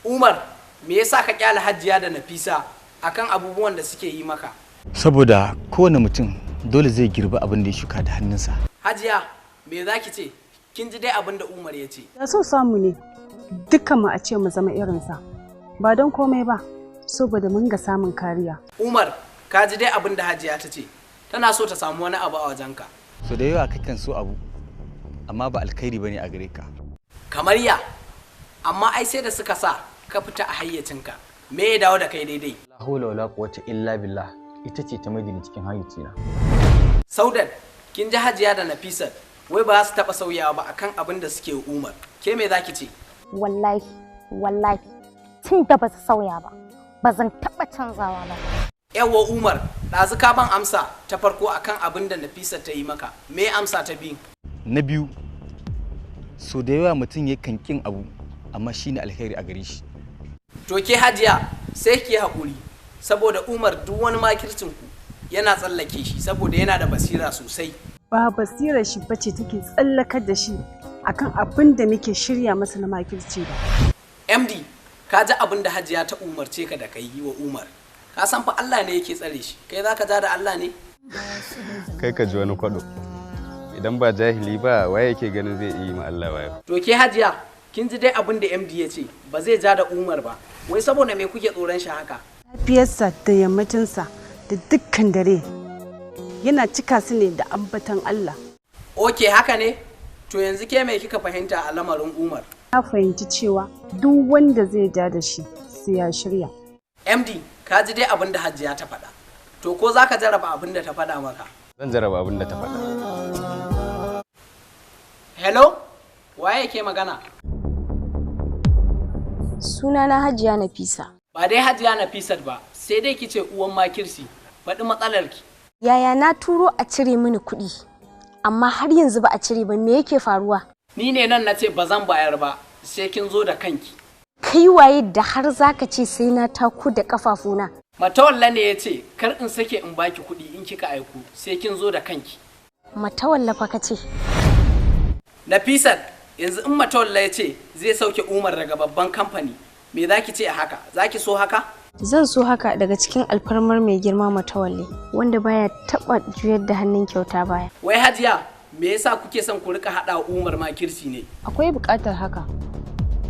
Umar, me yasa ka kyale Hajiya da Nafisa akan abubuwan da suke yi maka? Saboda kowane mutum dole zai girbi abin da ya shuka da hannunsa. Hajiya, me za ki ce? Kin ji dai abin da Umar ya ce. Da so samu ne dukkan mu a ce mu zama irinsa. Ba don komai ba, saboda mun ga samun kariya. Umar, ka ji dai abin da Hajiya ta ce. Tana so ta samu wani abu a wajenka. So da yawa kakan so abu, amma ba alkhairi bane a gare ka. Kamar ya, amma ai sai da suka sa ka fita a hayyacinka. Me ya dawo da kai daidai? La hawla wala quwwata illa billah, ita ce ta maida ni cikin hayyacina. Saudat, kin ji Hajiya da Nafisat wai ba za su taɓa sauyawa ba akan abin da suke Umar. Ke me za ki ce? Wallahi, wallahi, tun da ba su sauya ba, ba zan taɓa canzawa ba. Yawwa Umar, ɗazu ka ban amsa ta farko akan abin da Nafisa ta yi maka. Me amsa ta biyu? Na biyu, so da yawa mutum yakan kin abu, amma shine alkhairi a gare shi. To ke Hajiya, sai ki haƙuri, saboda Umar duk wani makircin ku yana tsallake shi saboda yana da basira sosai. Ba basirar shi bace take tsallakar da shi akan abin da muke shirya masa na makirci ba. MD, ka ji abin da Hajiya ta umarce ka da ka yi wa Umar. Ka san fa Allah ne yake tsare shi, kai za ka ja da Allah ne? Kai ka ji wani kwado. Idan ba jahili ba, waye yake ganin zai iya yi ma Allah wayo? To ke Hajiya, kin ji dai abin da MD ya ce, ba zai ja da Umar ba. Wai saboda me kuke tsoron shi haka? Safiyarsa da yammacinsa da dukkan dare yana cika su ne da ambatan Allah. Ok, haka ne? To yanzu ke me kika fahimta a lamarin Umar? Na fahimci cewa duk wanda zai ja da shi sai ya shirya. MD, ka ji dai abin da Hajiya ta faɗa. To ko za ka jarraba abin da ta faɗa maka? Zan jarraba abin da ta faɗa. Hello? Waye ke magana? Sunana Hajiya Nafisa. Ba dai Hajiya Nafisat ba, sai dai ki ce uwan makirsi. Faɗi matsalarki. Yaya na turo a cire mini kuɗi, amma har yanzu ba a cire ba, me yake faruwa? Ni ne nan na ce ba zan bayar ba, sai kin zo da kanki. Kai waye da har zaka ce sai na tako da kafafuna? Matawalla ne ya ce kar in sake in baki kuɗi in kika aiko, sai kin zo da kanki. Matawalla fa ka ce. Nafisat, yanzu in Matawalla ya ce zai sauke Umar daga babban kamfani, me za ki ce a haka? Za ki so haka? Zan so haka daga cikin alfarmar mai girma Matawalle, wanda baya taɓa juyar da hannun kyauta baya. Wai Hajiya, me yasa kuke son ku rika haɗa Umar makirci ne? Akwai buƙatar haka,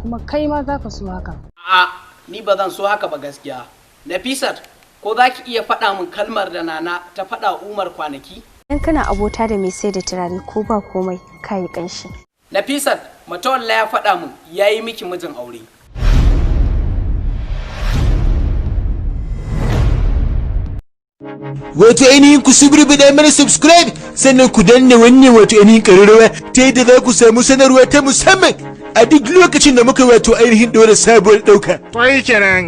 kuma kai ma za ka so haka. A'a, ni ba zan so haka ba gaskiya. Nafisat, ko za ki iya faɗa min kalmar da Nana ta faɗa Umar kwanaki? Idan kana abota da mai sai da turare, ko ba komai kayi ƙanshi. Nafisat, Matawalla ya faɗa min ya yi miki mijin aure. Wato ainihin ku suburbuɗa mana subscribe, sannan ku danna wannan wato ainihin ƙararrawa ta yadda za ku samu sanarwa ta musamman a duk lokacin da muka wato ainihin ɗora sabuwar ɗauka. To yi kenan.